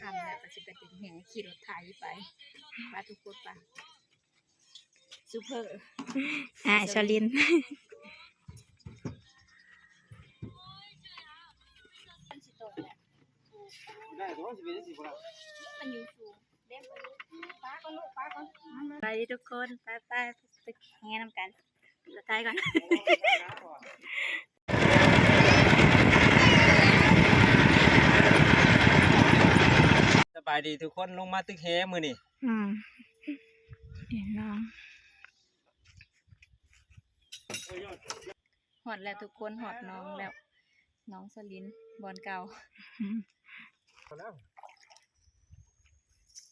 ຄ່ຳແລ້ວກໍຊິໄປຕຶກແຫ ຂີ່ລົດໄຖໄປ ໄປທຸກຄົນໄປ ຊຸບເພີ ອ້າຍສາລິນ ໄດ້ ແຕ່ວ່າຊິເປັນຈັ່ງຊີ້ບໍ່ໄດ້ ມັນຢູ່ສູງ ເດ້ ປາກ່ອນລູກ ປາກ່ອນ ໄປທຸກຄົນ ໄປໆ ໄປຕຶກແຫນຳກັນ ລົດໄຖກ່ອນ ສະບາຍດີທຸກຄົນ ລົງມາຕຶກແຫມື້ນີ້ ອືມ ເຫັນນ້ອງ ຮອດແລ້ວທຸກຄົນ ຮອດໜອງແລ້ວ ໜອງສະລິນ ບ່ອນເກົ່າ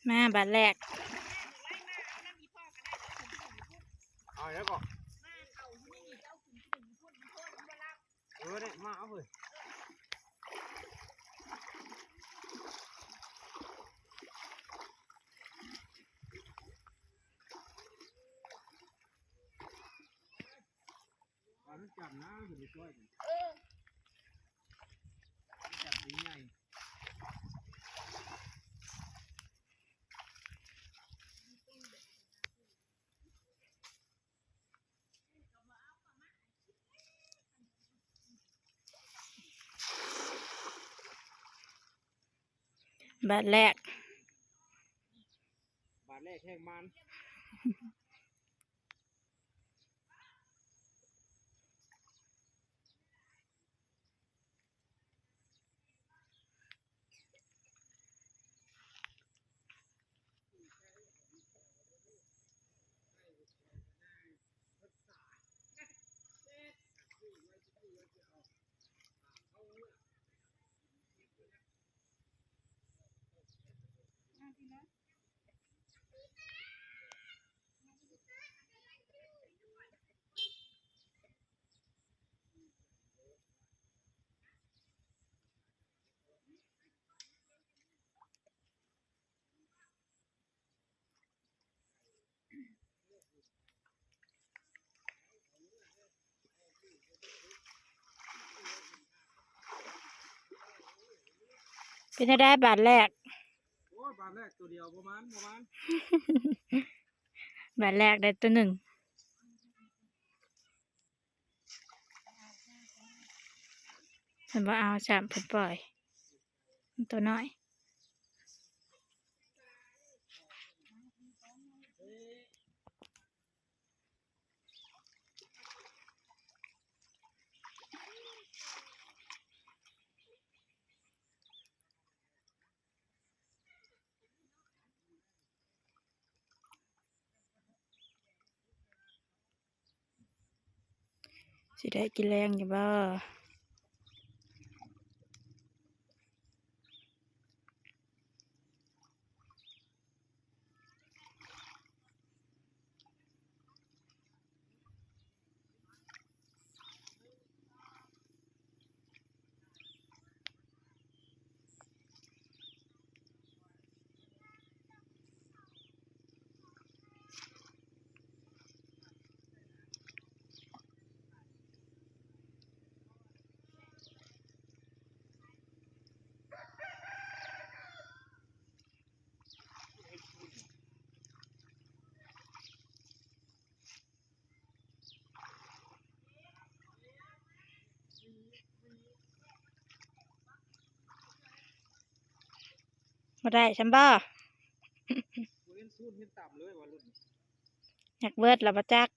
ມາບາດແລກ ເອົາແລ້ວກໍ ເອີ ນີ້ມາເອົາເວີຍ ເອົາມັນຈັບນະ ມັນຊິຊ່ອຍກັນ ເອີ ຈັບໃຫຍ່ ບາດແລກ ບາດແລກແຮງມັນ. ເປັນຈັ່ງໃດບາດແລກ? ໂອ້ຍ ບາດແລກຕົວດຽວ ບໍ່ມານ ບໍ່ມານ ບາດແລກໄດ້ຕົວໜຶ່ງ. ເພິ່ນບໍ່ເອົາຊ້ຳ ເພິ່ນປ່ອຍ ມັນຕົວນ້ອຍ. ຊິໄດ້ກິນແລງຢູ່ບໍ່? ບໍ່ໄດ້ຊ້ຳບໍ່? ບໍ່ເຫັນສູນເຫັນຕ່ຳເລີຍວ່າລຸ້ນນີ້ ຢາກເບິດແລ້ວບໍ່ຈັກ.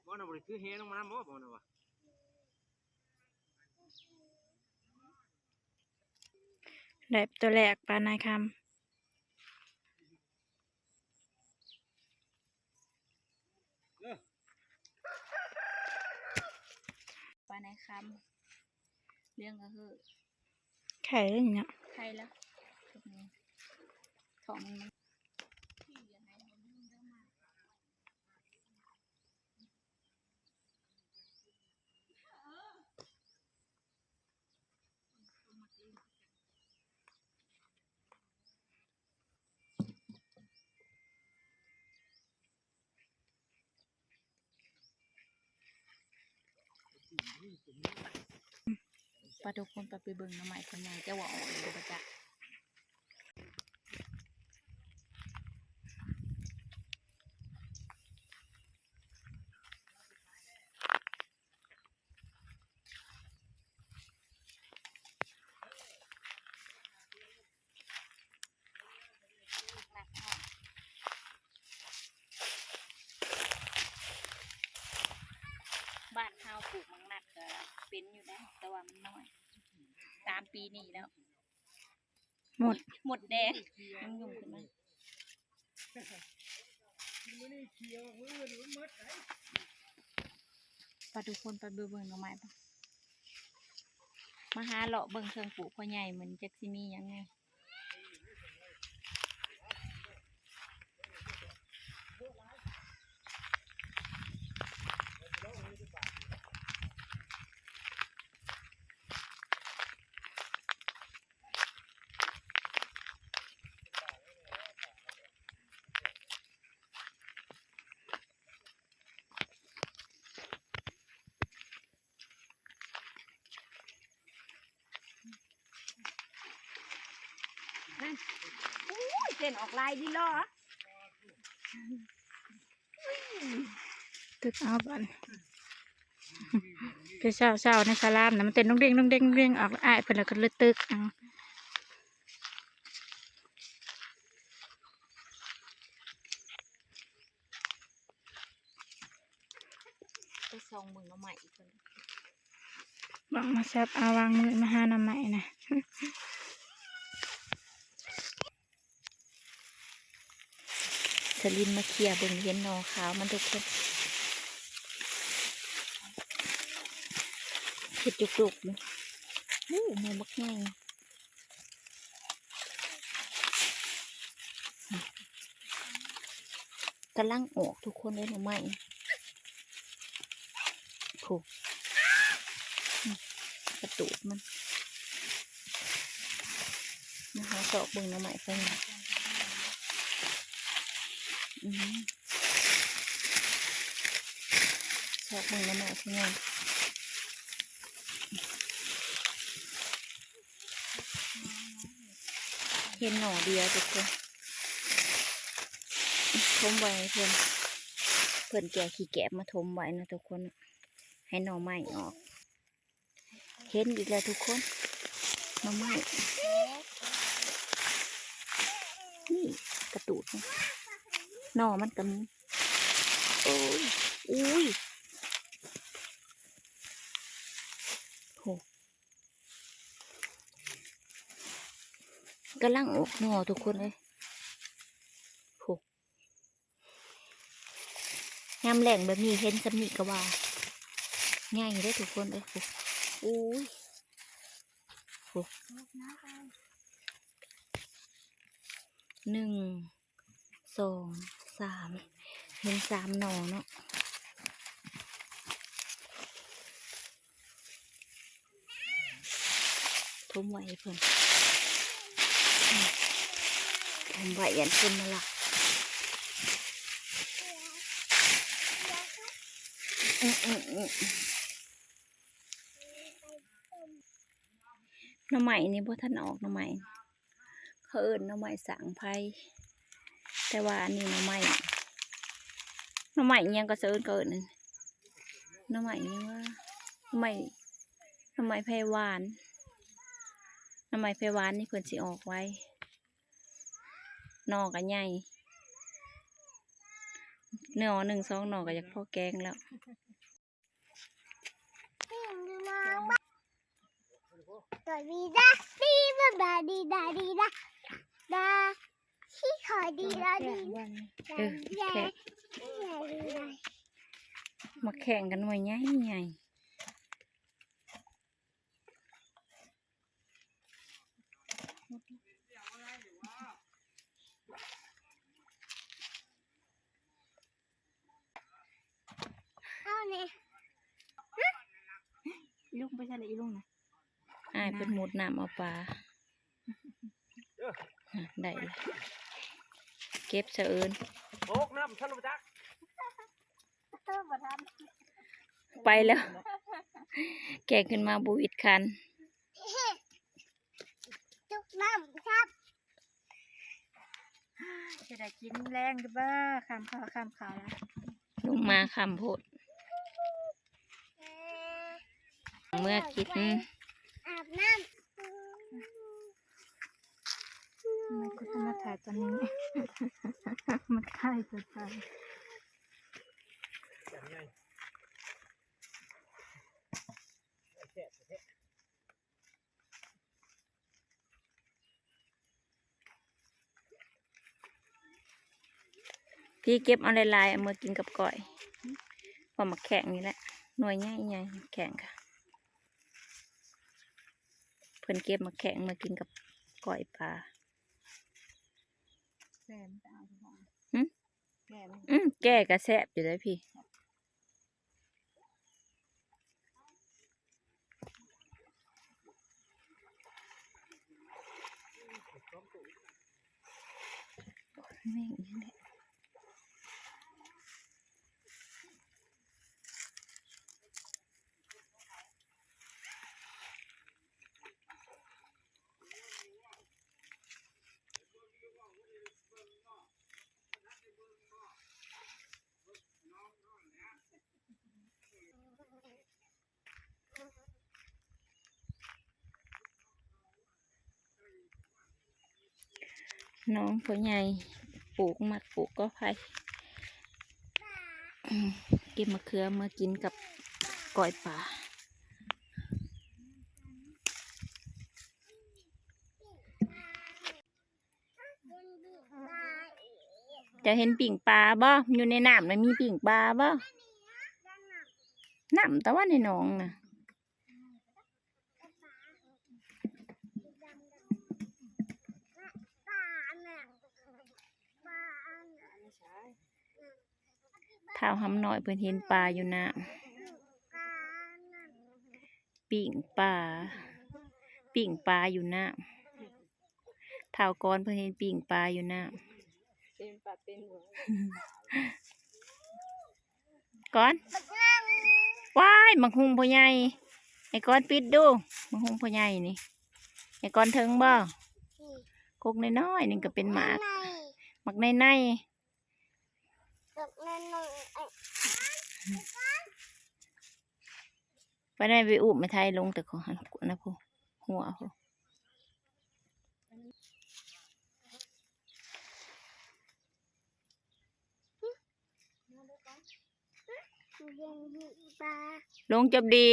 ບໍ່ນະ ບໍ່ໄດ້ຖືແຫລົງມານຳບໍ່ ບໍ່ນະວະ? ໄດ້ຕົວແລກ ປານາຍຄຳ. ປານາຍຄຳ ລ້ຽງກະເຮີ້ ໄຂ່ເລີຍນີ້ເນາະ ໄຂ່ລະ ທ້ອງມັນ. ປາທຸກຄົນ ໄປ ໄປເບິ່ງໜໍ່ໄມ້ເພິ່ນໃຫຍ່ ແຕ່ວ່າອອກອີກບໍ່ຈັກ. ບ້ານເຮົາປູກໝາກນັດກໍເປັນຢູ່ໄດ໋ ແຕ່ວ່າມັນນ້ອຍ ສາມປີນີ້ແລ້ວ ໝົດ ໝົດແດງ ຍັງຫຍຸ້ງຂຶ້ນມາ. ປາທຸກຄົນ ໄປເບິ່ງໜໍ່ໄມ້ ມາຫາເລາະເບິ່ງເຄື່ອງປູກພໍ່ໃຫຍ່ ມື້ນີ້ຈັກຊິມີຫຍັງແດ່. ອູ້ຍ ເຕັ້ນອອກຫຼາຍດີຫຼໍ ຕຶກເອົາບາດ ແຕ່ເຊົ້າໆ ໃນສາລາມນະ ມັນເຕັ້ນດົງເດ້ງ ດົງເດ້ງ ດົງເດ້ງ ອອກ ອ້າຍເພິ່ນລະກໍເລີຍຕຶກເອົາ. ໄປສ່ອງເບິ່ງໜໍ່ໄມ້ອີກເພິ່ນ ບາງມາແຊບ ເອົາວາງມື້ມາຫາໜໍ່ໄມ້ນະ. ສະລິນມາເຄຍເບິ່ງ ເຫັນໜໍ່ຂາວມັນທຸກຄົນ ເຫັດຈຸກໆ ຢູ່ ໂອ້ ໜໍ່ບັກໃຫຍ່. ກຳລັງອອກທຸກຄົນເອີຍ ໜໍ່ໄມ້ ໂອ້ ກະຕູດມັນ ມາຫາຊອກເບິ່ງໜໍ່ໄມ້ເພິ່ນ ອືມ ຊອກເບິ່ງໜໍ່ໄມ້ເພິ່ນ ເຫັນໜໍ່ດຽວທຸກຄົນ ຖົມໄວ້ໃຫ້ເພິ່ນ ເພິ່ນແກ່ຂີ້ແກບມາຖົມໄວ້ນະທຸກຄົນ ໃຫ້ໜໍ່ໄມ້ອອກ. ເຫັນອີກແລ້ວທຸກຄົນ ໜໍ່ໄມ້ ນີ້ ກະຕູດ ໜໍ່ມັນກໍມີ ໂອ້ຍ ອຸ້ຍ ໂຫ ກຳລັງອອກໜໍ່ທຸກຄົນເອີຍ ໂຫ ຍາມແລ້ງແບບນີ້ເຫັນສ່ຳນີ້ກໍວ່າໃຫຍ່ເດ້ທຸກຄົນເອີຍ ໂອ້ຍ ໂອ້ ໜຶ່ງ ສອງ ສາມ ເຫັນສາມໜໍ່ເນາະ ຖົມໄວ້ໃຫ້ເພິ່ນ ຖົມໄວ້ຢ້ານຄົນມາລັກ ອື ອື ອື ໜໍ່ໄມ້ນີ້ບໍ່ທັນອອກ ໜໍ່ໄມ້ ເຂົາເອີ້ນໜໍ່ໄມ້ສ້າງໄພ ແຕ່ວ່າອັນນີ້ໜໍ່ໄມ້ ໜໍ່ໄມ້ອີ່ຫຍັງກໍເອີ້ນ ເຂົາເອີ້ນ ໜໍ່ໄມ້ຫຍັງວະ ໜໍ່ໄມ້ ໜໍ່ໄມ້ໄພຫວານ ໜໍ່ໄມ້ໄພຫວານນີ້ເພິ່ນຊິອອກໄວ ໜໍ່ກໍໃຫຍ່ ໜໍ່ໜຶ່ງສອງໜໍ່ກໍຢາກພໍແກງແລ້ວ. ດາດີດາດີດາ ດາດີດາດີດາ ດາ ຊິຂໍດີດາດີ ເອີ ແຂກ ມາແຂ່ງກັນໜ່ວຍໃຫຍ່ໆ. ເອົານີ້ ອີລຸງໄປໃສລະອີລຸງນະ? ອ້າຍເພິ່ນມຸດນ້ຳເອົາປາ. ອ່ະ ໄດ້ລະ ເກັບສະເອີນ ໂຕກນ້ຳຊັ້ນບໍ່ຈັກ ໂຕບໍ່ທັນ. ໄປແລ້ວ ແກ່ຂຶ້ນມາບໍ່ຫວິດຄັນ. ຕົກນ້ຳຄັບ ຈະໄດ້ກິນແລງຢູ່ບໍ່? ຄ່ຳເຂົ້າ ຄ່ຳເຂົ້າແລ້ວ ລົງມາຄ່ຳໂພດ. ເມື່ອກິນ ອາບນ້ຳ ມັນກໍຈະມາຖ່າຍຕອນນີ້ ມັນໄຂ້ເກີນໄປ. ພີ່ເກັບເອົາຫຼາຍໆ ເອົາເມືອກິນກັບກ້ອຍ. ເພາະໝາກແຂ້ງນີ້ແຫຼະ ໜ່ວຍໃຫຍ່ໆ ໝາກແຂ້ງກະ ເພິ່ນເກັບໝາກແຂ້ງເມືອກິນກັບກ້ອຍປາ. ແກ່ມັນຈະເອົາບໍ່? ຫຶ? ແກ່ມັນ ອືມ ແກ່ກະແຊບຢູ່ເດ້ພີ່. ນ້ອງພໍ່ໃຫຍ່ປູກ ມັກປູກກໍໄຜ່ ເກັບມະເຂືອມາກິນກັບກ້ອຍປາ. ເຈົ້າເຫັນປີ້ງປາບໍ່? ຢູ່ໃນນ້ຳນະມີປີ້ງປາບໍ່? ນ້ຳຕະວ່າໃນໜອງນະ. ທ້າວຫຳນ້ອຍເພິ່ນເຫັນປາຢູ່ນ້ຳ. ປີ້ງປາ ປີ້ງປາຢູ່ນ້ຳ. ທ້າວກອນເພິ່ນເຫັນປີ້ງປາຢູ່ນ້ຳ. ເຫັນປາເຕັມຫົວ ກອນ. ວ້າຍ ໝາກຫຸ່ງພໍ່ໃຫຍ່. ໃຫ້ກອນປິດດູ ໝາກຫຸ່ງພໍ່ໃຫຍ່ນີ້. ໃຫ້ກອນເຖິງບໍ່? ກົກນ້ອຍໆ ນີ້ກໍເປັນໝາກ ໝາກໃນໆ. ໄປໄດ້ ໄປອຸ້ມແມ່ໄທລົງແຕ່ ອັນນັ້ນພຸ້ນ ຫົວພຸ້ນ. ລົງຈັບດີ.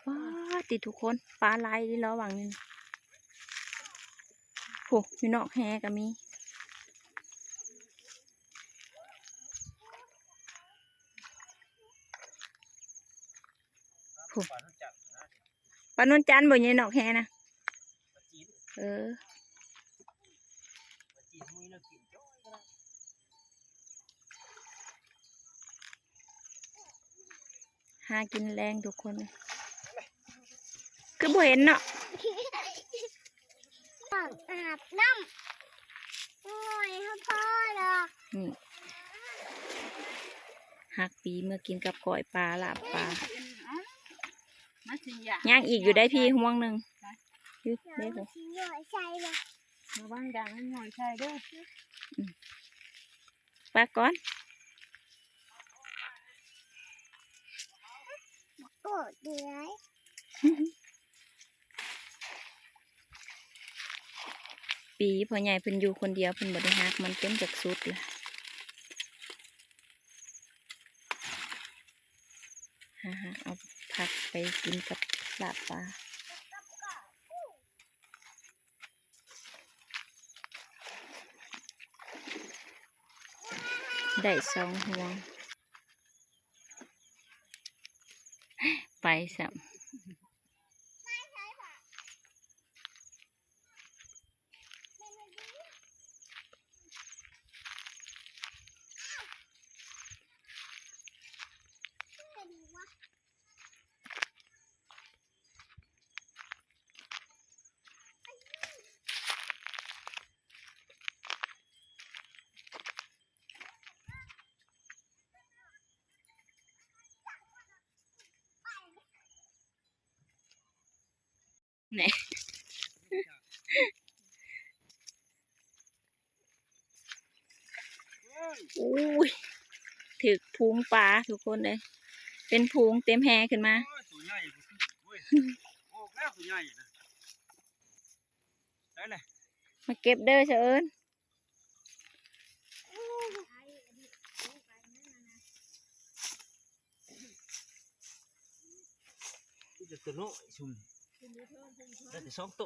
ວ້າ ຕິທຸກຄົນ ປາຫຼາຍດີລະຫວ່າງນີ້. ໂອ້ ຢູ່ນອກແຫກໍມີ. ໂອ້ ປານວນຈັນບໍ່ ຢູ່ນອກແຫນະ. ເອີ ຫາກິນແລງທຸກຄົນເອີຍ. ຄືບໍ່ເຫັນເນາະ. ອາບນ້ຳ ໂອ້ຍ ພໍລະ. ນີ້ ຮັກປີເມື່ອກິນກັບກ້ອຍປາ ລາບປາ. ຍັງອີກຢູ່ໄດ໋ພີ່ ຫ່ວງໜຶ່ງ. ຢູ່ເດ້. ລະວັງດ່າງມັນຫຍ້ອຍໃສ່ເດີ. ປາກກ່ອນ. ໂອ້ ເດືອຍ. ປີພໍ່ໃຫຍ່ເພິ່ນຢູ່ຄົນດຽວ ເພິ່ນບໍ່ໄດ້ຮັກ ມັນຈົນຈາກສຸດລະ. ຫາ ຫາເອົາຜັກໄປກິນກັບລາບປາ. ໄດ້ສອງຫ່ວງ ໄປຊ້ຳ. ຖືກຝູງປາທຸກຄົນເອີຍ ເປັນຝູງເຕັມແຫຂຶ້ນມາ. ໂອ້ຍ ຕົວໃຫຍ່ ໂອ້ຍ ອອກແລ້ວ ຕົວໃຫຍ່ນະ ໄດ້ແຫຼະ ມາເກັບເດີສະເອີນ. ມີແຕ່ຕົວນ້ອຍຊຸມ ໄດ້ແຕ່ສອງໂຕ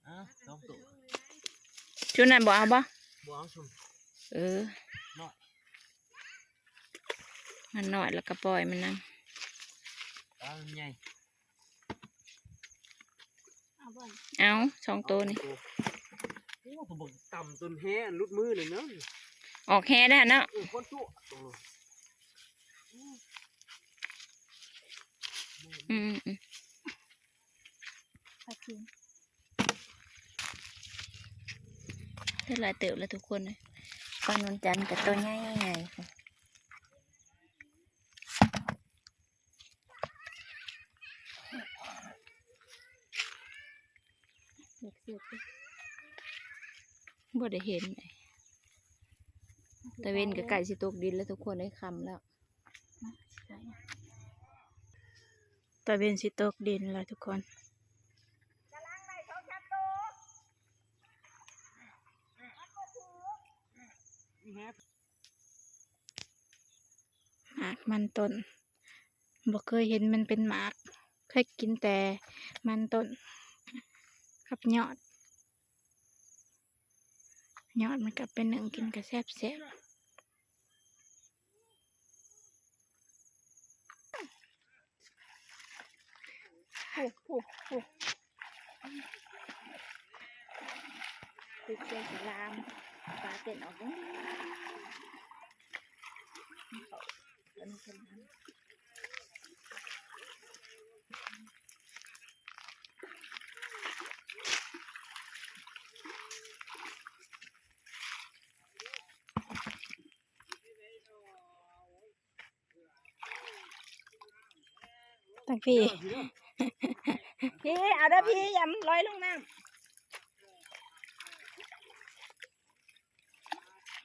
ອ້າວ ສອງໂຕ ຊຸມນັ້ນບໍ່ເອົາບໍ່? ບໍ່ເອົາຊຸມ ເອີ ນ້ອຍ ມັນນ້ອຍແລ້ວກໍປ່ອຍມັນນຳ ປາມັນໃຫຍ່. ເອົາສອງໂຕນີ້ ໂອ້ ຕົວບັກຕ່ຳ ຕົວແຮຫຼຸດມືນັ້ນນະ ອອກແຮໄດ້ຫັ້ນເນາະ ເອີ ຄົນຕົວະ ອືມໆ ໄດ້ຫຼາຍເຕີບແລ້ວທຸກຄົນເອີຍ ປານວນຈັນກໍຕົວໃຫຍ່ໆ. ບໍ່ໄດ້ເຫັນ ຕາເວັນກໍໃກ້ຊິຕົກດິນແລ້ວທຸກຄົນເອີຍ ຄ່ຳແລ້ວ ຕາເວັນຊິຕົກດິນແລ້ວທຸກຄົນ. ໝາກມັນຕົ້ນ ບໍ່ເຄີຍເຫັນມັນເປັນໝາກ ເຄີຍກິນແຕ່ມັນຕົ້ນກັບຍອດ ຍອດມັນກໍໄປໜຶ້ງກິນກໍແຊບໆ. ພຸ້ນ ພຸ້ນ ພຸ້ນ ຕິດເຊສະລາມ ປາເຕັ້ນອອກເບິ່ງ ເຂົາເອີ້ນສະລາມ. ທາງພີ້ ພີ້ ເອົາເດີພີ້ ຢ່າມັນລອຍລົງນ້ຳ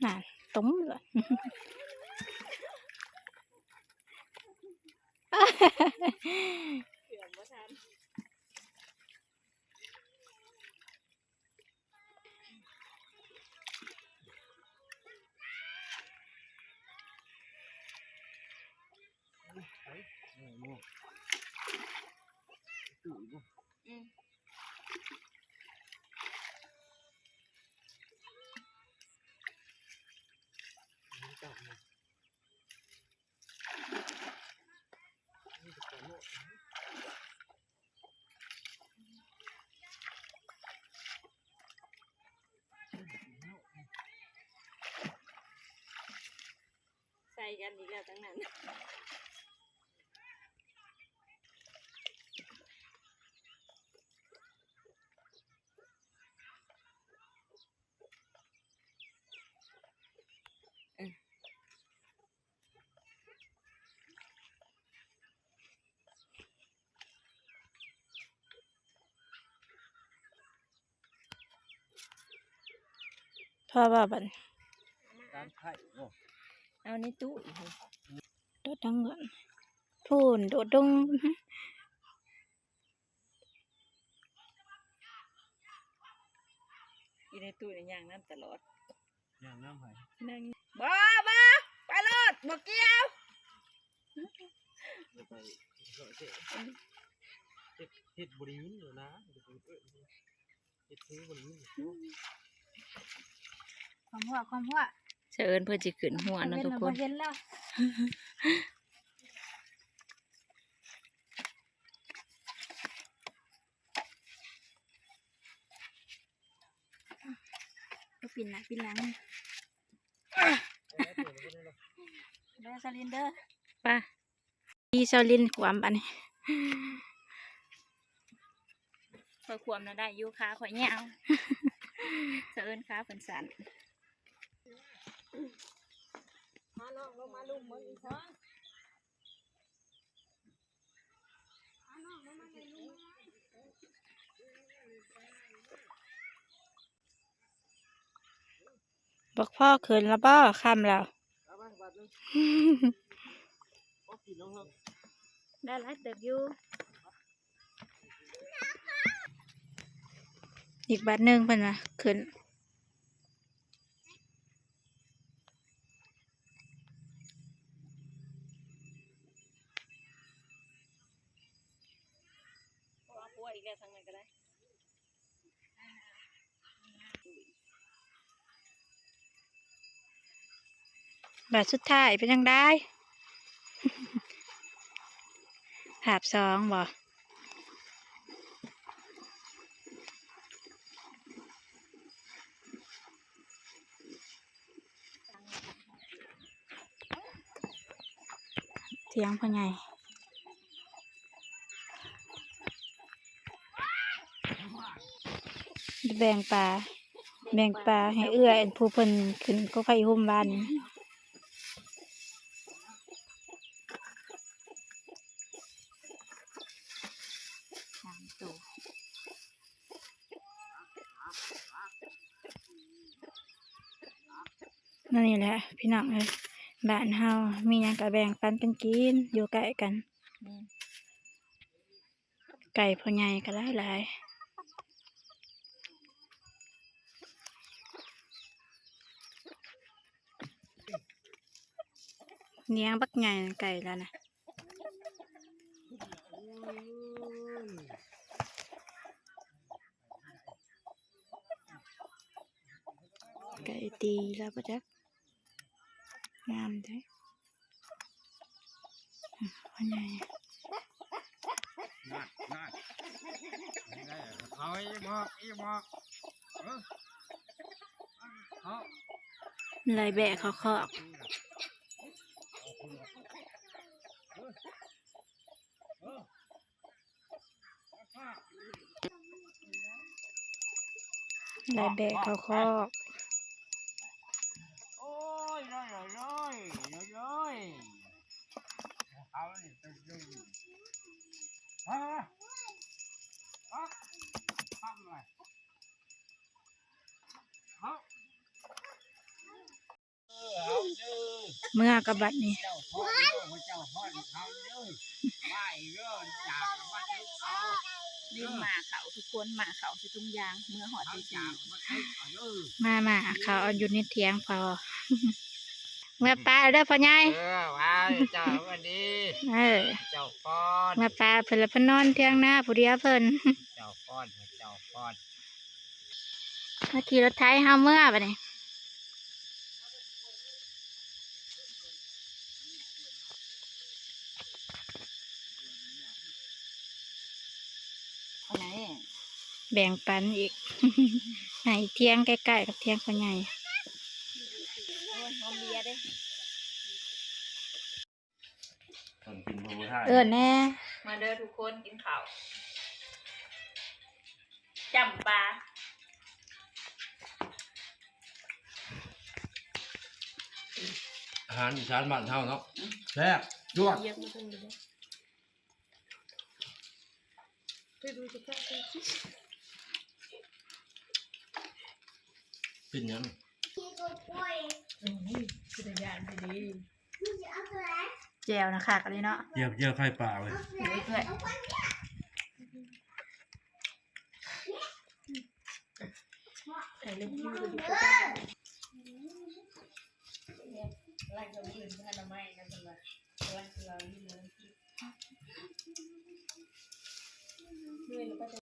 ນັ້ນ ຕຸ້ມເລີຍ ໃສ່ກັນອີກແລ້ວທັງນັ້ນ. ພໍບໍ່ບັດນີ້ ຕາມໄຂ່ເນາະ ເອົາໃນຕູ້ອີກ ໂດດດັງກ່ອນ ພຸ້ນ ໂດດດົງ. ອີໃນຕູ້ນີ້ຍ່າງນຳຕະຫຼອດ ຍ່າງນຳໃຜ? ນັ່ງ ບໍ່ ບໍ່ ໄປໂລດ ບໍ່ກ່ຽວ ເຮັດ ເຮັດບໍ່ໄດ້ຍິນແລ້ວນະ ເຮັດຄືບໍ່ໄດ້ຍິນ ຄວາມຫົວ ຄວາມຫົວ ສະເອີນເພິ່ນຊິຂຶ້ນຫົວເນາະທຸກຄົນ ເຫັນແລ້ວ ກໍປິ່ນໜ້າປິ່ນຫຼັງ ເດີສະລິນເດີ ໄປ ອີສະລິນຂວາມບາດນີ້ ຂ້ອຍຂວາມນະໄດ້ຢູ່ ຂາຂ້ອຍຍາວ ສະເອີນຂາເພິ່ນສັ້ນ ພານ້ອງລົງມາລຸ່ມເບິ່ງອີກເນາະ. ບັກພໍຂຶ້ນລະບໍ່? ຄ່ຳແລ້ວ. ໄດ້ຫຼາຍເຕີບຢູ່. ອີກບາດໜຶ່ງເພິ່ນວ່າຂຶ້ນ. ເພາະວ່າປົວອີກແລ້ວ ທາງນັ້ນກໍໄດ້. ບາດສຸດທ້າຍເປັນຈັ່ງໃດ? ພາບສອງບໍ? ຖຽງພໍ່ໃຫຍ່ ແບ່ງປາ ແບ່ງປາໃຫ້ເອື້ອຍ ອັນຜູ້ເພິ່ນຂຶ້ນກໍໄຟໂຮມວານນີ້. ສາມໂຕ. ແນວນີ້ແຫຼະພີ່ນ້ອງເອີຍ ບ້ານເຮົາມີຫຍັງກໍແບ່ງປັນກັນກິນ ຢູ່ໃກ້ກັນ. ແມ່ນ. ໄກ່ພໍ່ໃຫຍ່ກໍຫຼາຍໆ ນຽງບັກໃຫຍ່ ໄກ່ລາວນະ. ໄກ່ຕີລາວບໍ່ຈັກ ງາມເດ້ ອືມ ພໍ່ໃຫຍ່. ນັ້ນ ນັ້ນ ເອົາອີກບໍ່ ອີກບໍ່ ເອີ ເອົາ ໄລ່ແບະເຂົ້າຄອກ. ໄລ່ແບະເຂົ້າຄອກ. ໂອ້ຍ ໂອ້ຍ ໂອ້ຍ ໂອ້ຍ ເອົານີ້ໄປເລີຍ ຮະ ຮະ ທຳໄປ ເອົາ. ເມືອກັບບັດນີ້ ລືມໝ່າເຂົ້າທຸກຄົນ ໝ່າເຂົ້າໃສ່ຖົງຢາງ ເມືອຮອດຕີສີ່ ມາໝ່າເຂົ້າຢູ່ໃນຖຽງພໍ່. ເມືອປາເດີພໍ່ໃຫຍ່ ເອີ ວ່າເຈົ້າຫວັດດີ ເອີ ເຈົ້າກ່ອນ ເມືອປາເພິ່ນລະ ເພິ່ນນອນຖຽງນາຜູ້ດຽວເພິ່ນ ເຈົ້າກ່ອນ ເຈົ້າກ່ອນ. ມາຂີ່ລົດໄຖເຮົາເມືອບັດນີ້ ແບ່ງປັນອີກ ໃຫ້ຖຽງໃກ້ໆກັບຖຽງພໍ່ໃຫຍ່. ໂອ້ຍ ຫອມເບຍເດ້. ເອີ້ນແດ່ ມາເດີທຸກຄົນກິນເຂົ້າ ຈ້ຳປາ ອາຫານອີສານບ້ານເຮົາເນາະ ແຊບ ຈວດ. ເປັນຫຍັງ? ແຈ່ວນະຄັກອີ່ຫຼີເນາະ ແຈ່ວ ແຈ່ວໄຂ່ປາເວີຍ ເອີ ເອື້ອຍ ໄຂ່ເລັກຢູ່ ເມື່ອຍແລ້ວກໍ